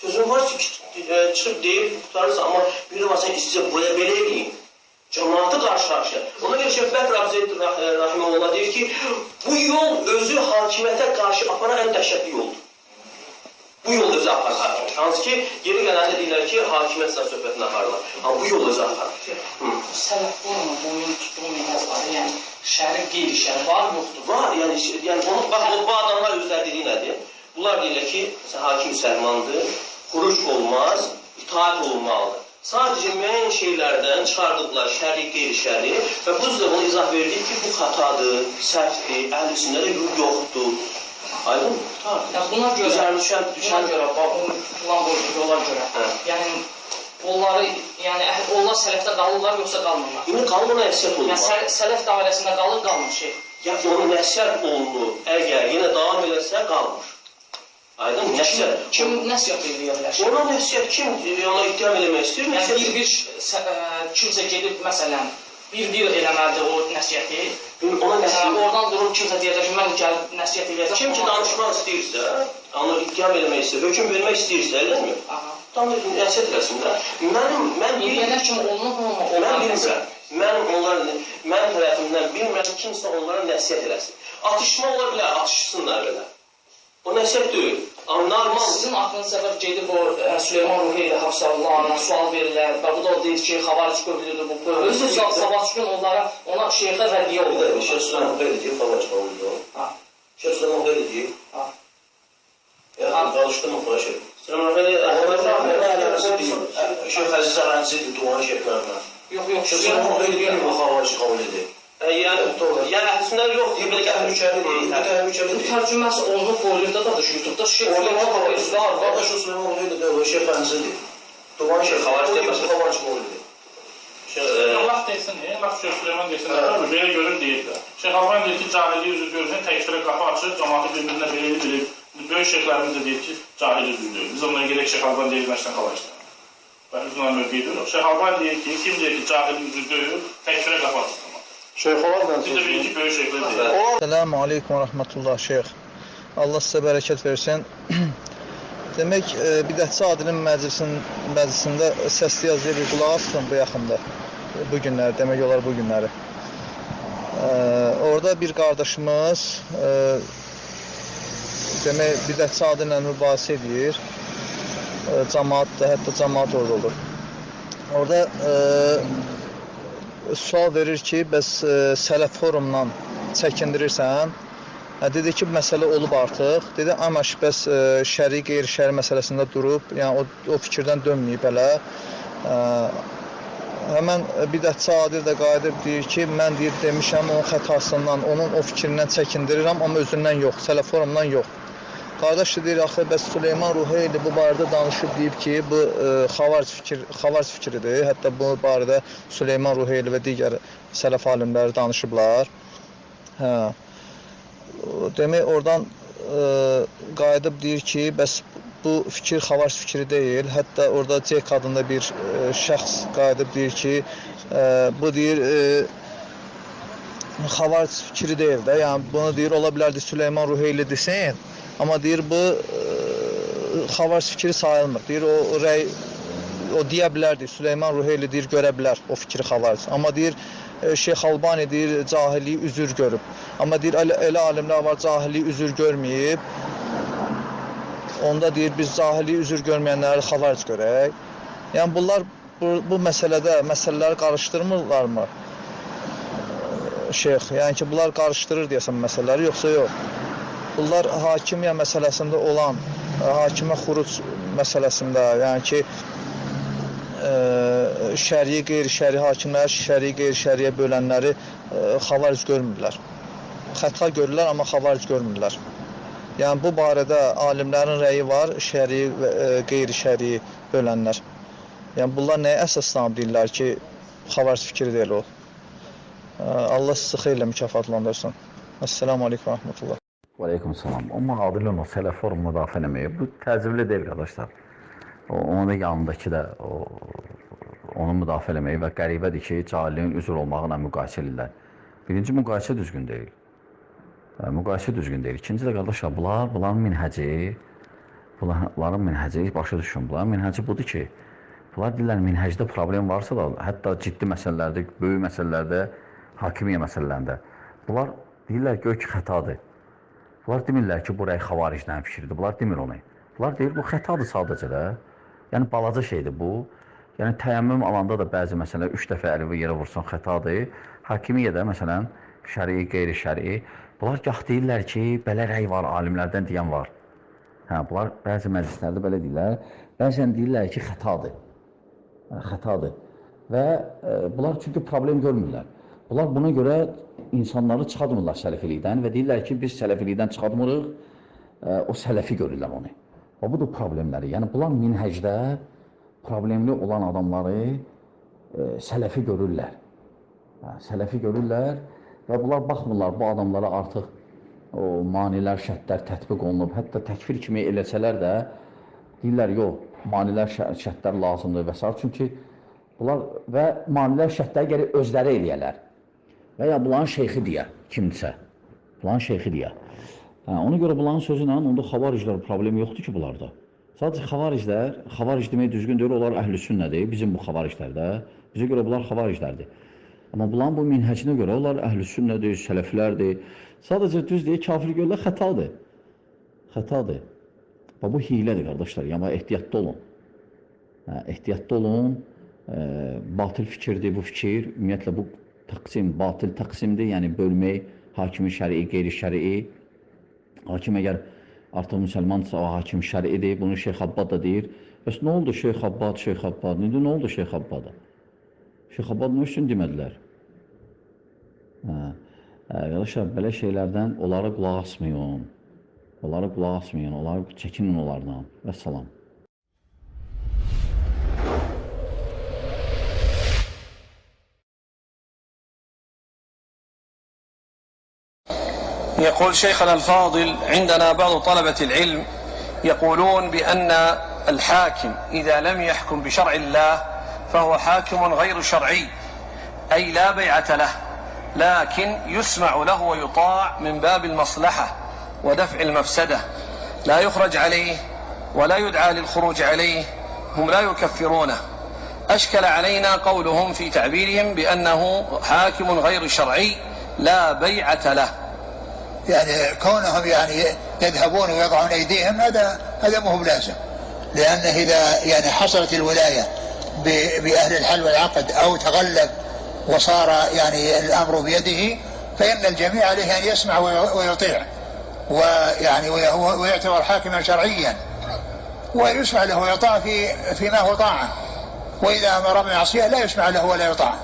Sözün var ki, çıxıb deyib, qurtarırsan, amma bir də var sən istəyir, belə eləyin. Cəmaatı qarşı-qarşıya. Ona görə Şeyx Bəkr Əbu Zeyd rahimehullah deyir ki, bu yol özü hakimiyyətə qarşı aparan ən dəhşətli yoldur. Bu yol özü aparır hakimiyyət. Hansı ki, geri gələndə deyirlər ki, hakimiyyət söhbətini aparırlar. Amma bu yol özü aparır. Sələf forumunda bunun tutduğu minhəc var, yəni şəri, qeyri-şəri var, yoxdur? Var, yəni bunu, bax, bu adamlar özləri dediyi nədir? Bunlar deyirlər ki, hakim müsəlmandır, xuruc olmaz, itaat olunmalıdır. Sadəcə müəyyən şeylərdən çıxardıblar şəri, qeyri-şəri və bu üzrə bunu izah verdik ki, bu xatadır, səhvdir, əhl-i sünnədə bu yoxdur. Aydın mı? Yəni buna görə, buna görə, tutulan bu yola görə, yəni onları, yəni onlar sələfdə qalırlar yoxsa qalmırlar? İndi qalır, ona nəsihət olunur. Yəni sələf dairəsində qalır, qalmır şey. Yəni ona nəsihət olunur, əgər yenə davam eləsə qalmır. Aydın, nəsihət. Kim nəsihət eləyə bilər? Ona nəsihət kim ona ittiham eləmək istəyir? Yəni bir kimsə gedib, məsələn, bir-bir eləməlidir o nəsihəti. Ona nəsihət. Oradan durub kimsə deyəcək ki, mən gəlib nəsihət eləyəcəm. Kim ki danışmaq istəyirsə, onu ittiham eləmək istəyir, hökm vermək istəyirsə, eləmi? Tam nəsihət eləsin də. Mən bilməyənə kimi olunub mu? Mən bilmirəm. Mən tərəfimdən bilmirəm kimsə onlara nəsihət eləsin. Atışma ola bilər, atışsınlar belə. O nəsihət deyil. Normal. Sizin aklınız səbəb gedib o Süleyman Ruheyli hafizəllahına sual verirlər və bu da o deyir ki, xavaric qövlüdür bu qövlü. Sabah gün onlara, ona şeyxə rəddiyə olur. Şeyx Süleyman Ruheyli deyir, xavaric qövlüdür o. Şeyx Süleyman Ruheyli deyir. Yəni, qarışdırma xahiş edir. Süleyman Ruheyli Şeyx Əziz Ərənzidir, duanı şeyxlərindən. Yox, yox. Şeyx Süleyman Ruheyli deyir, bu xavaric qövlüdür. Yəni əhl-i yox, bu təhlükəli Bu tərcüməsi olunub, Hollywoodda da düşür, YouTube'da. Orada var, qardaş o Süleyman Ruheyli deyil, o Şeyx Əzizidir. Duvan şeyx, xavaric qövlüdür. Allah desin, laf Şeyx Süleyman desin, belə görür deyir də. Şeyx Albani deyir ki, cahilliyi üzr görürsən, təkfirə qapı açır, cəmaatı bir-birinə belə bilir. Böyük şeyxlərimiz də deyir ki, cahil üzr deyil. Biz onlara gedək Şeyx Albani deyir, məşdən xavariclər. Biz onlara mövqe edirik. Şeyx Albani deyir ki, kim deyir ki, cahil üzr deyil, təkfirə qapı açır. Şeyx olar. Selamu aleykum və rəhmətullah şeyx. Allah sizə bərəkət versin. Demək, Bidətçi Adilin məclisində səsli yazıya bir qulaq astım bu yaxında. Bu günləri, demək olar bu günləri. Orada bir qardaşımız demək, Bidətçi Adillə mübahisə edir. Camaat da, hətta camaat orada olur. Orada sual verir ki, bəs sələf forumdan çəkindirirsən. Dedi ki, məsələ olub artıq. Dedi, amma bəs şəri, qeyri-şəri məsələsində durub, yəni o fikirdən dönməyib hələ. Həmən Bidətçi Adil də qayıdıb deyir ki, mən deyir, demişəm onun xətasından, onun o fikrindən çəkindirirəm, amma özündən yox, sələf forumdan yox. Qardaş da deyir, axı, bəs Süleyman Ruheyli bu barədə danışıb, deyib ki, bu xavaric fikridir. Hətta bu barədə Süleyman Ruheyli və digər sələf alimləri danışıblar. Hə. Demək, oradan qayıdıb deyir ki, bəs bu fikir xavaric fikri deyil. Hətta orada Cek adında bir şəxs qayıdıb deyir ki, bu deyir, xavaric fikri deyil də. Yəni, bunu deyir, ola bilərdi Süleyman Ruheyli desin. Amma deyir, bu xavaric fikri sayılmır. Deyir, o rəy, o deyə bilərdi, Süleyman Ruheyli deyir, görə bilər o fikri xavaric. Amma deyir, Şeyx Albani deyir, cahilliyi üzür görüb. Amma deyir, elə alimlər var, cahilliyi üzür görməyib. Onda deyir, biz cahilliyi üzür görməyənləri xavaric görək. Yəni, bunlar bu məsələdə məsələləri qarışdırmırlarmı? Şeyx, yəni ki, bunlar qarışdırır deyəsən məsələləri, yoxsa yox? Bunlar hakimiyyə məsələsində olan, hakimə xuruc məsələsində, yəni ki, şəri, qeyri-şəri hakimləri, şəri, qeyri-şəriyə bölənləri xavaric görmürlər. Xəta görürlər, amma xavaric görmürlər. Yəni, bu barədə alimlərin rəyi var, şəri və qeyri-şəri bölənlər. Yəni, bunlar nəyə əsaslanıb deyirlər ki, xavaric fikri deyil o. Allah sizi xeyirlə mükafatlandırsın. Əssəlamu aleykum və rəhmətullah. Aleyküm salam. Amma Adilin o sələf forum müdafiə eləməyi, bu təəccüblü deyil qardaşlar. Onun da yanındakı da onu müdafiə eləməyi və qəribədir ki, cahilliyin üzr olmağına müqayisə edirlər. Birinci, müqayisə düzgün deyil. Müqayisə düzgün deyil. İkinci də qardaşlar, bunların minhəci, Bunların minhəci, başa düşün, bunların minhəci budur ki, bunlar deyirlər, minhəcdə problem varsa da, hətta ciddi məsələlərdə, böyük məsələlərdə, hakimiyyə məsələlərində, bunlar deyirlər ki, o ki, xətadır. Bunlar demirlər ki, bu rəy xavariclərin fikridir, bunlar demir onu. Bunlar deyir, bu xətadır sadəcə də. Yəni, balaca şeydir bu. Yəni, təyəmmüm alanda da bəzi məsələ 3 dəfə əlivi yerə vursan xətadır. Hakimiyyə də, məsələn, şəri, qeyri-şəri. Bunlar gah deyirlər ki, belə rəy var, alimlərdən deyən var. Hə, bunlar bəzi məclislərdə belə deyirlər. Bəzən deyirlər ki, xətadır. Hə, xətadır. Və bunlar çünki problem görmürlər. Bunlar buna görə insanları çıxartmırlar sələfilikdən və deyirlər ki, biz sələfilikdən çıxartmırıq, o sələfi görürlər onu. Və budur problemləri. Yəni, bunlar minhəcdə problemli olan adamları sələfi görürlər. Hə, sələfi görürlər və bunlar baxmırlar bu adamlara artıq o manilər, şərtlər tətbiq olunub. Hətta təkfir kimi eləsələr də deyirlər, yox, manilər, şərtlər lazımdır və s. Çünki bunlar və manilər, şərtləri gərək özləri eləyələr. Və ya bunların şeyxi deyə, kimdirsə. Bunların şeyxi deyə. Hə, ona görə bunların sözü ilə onda xavariclər problemi yoxdur ki bunlarda. Sadəcə xavariclər, xavaric demək düzgün deyil, onlar əhl-i sünnədir, bizim bu xavariclərdə. Bizə görə bunlar xavariclərdir. Amma bunların bu minhəcinə görə onlar əhl-i sünnədir, sələflərdir. Sadəcə düz deyir, kafir görürlər, xətadır. Xətadır. Bax, bu hilədir, qardaşlar. Yəni, ehtiyatlı olun. Hə, ehtiyatlı olun. Batil fikirdir bu fikir. Ümumiyyətlə, bu təqsim, batil təqsimdir. Yəni, bölmək, hakimi şərii, qeyri-şərii. Hakim əgər artıq müsəlmandırsa, o hakim şəriidir. Bunu Şeyx Abbad da deyir. Bəs nə oldu Şeyx Abbad, Şeyx Abbad? İndi nə oldu Şeyx Abbada? Şeyx Abbad nə üçün demədilər? Hə. Qardaşlar, belə şeylərdən onlara qulaq asmayın. Onlara qulaq asmayın, onları çəkinin onlardan. Vəssalam. يقول شيخنا الفاضل عندنا بعض طلبة العلم يقولون بأن الحاكم إذا لم يحكم بشرع الله فهو حاكم غير شرعي، أي لا بيعة له، لكن يسمع له ويطاع من باب المصلحة ودفع المفسدة، لا يخرج عليه ولا يدعى للخروج عليه، هم لا يكفرونه. أشكل علينا قولهم في تعبيرهم بأنه حاكم غير شرعي لا بيعة له. يعني كونهم يعني يذهبون ويضعون أيديهم هذا مو بلازم، لأنه إذا يعني حصلت الولاية بأهل الحل والعقد أو تغلب وصار يعني الأمر بيده، فإن الجميع عليه أن يسمع ويطيع، ويعني ويعتبر حاكما شرعيا ويسمع له ويطاع فيما هو طاعة، وإذا أمر بمعصية لا يسمع له ولا يطاع.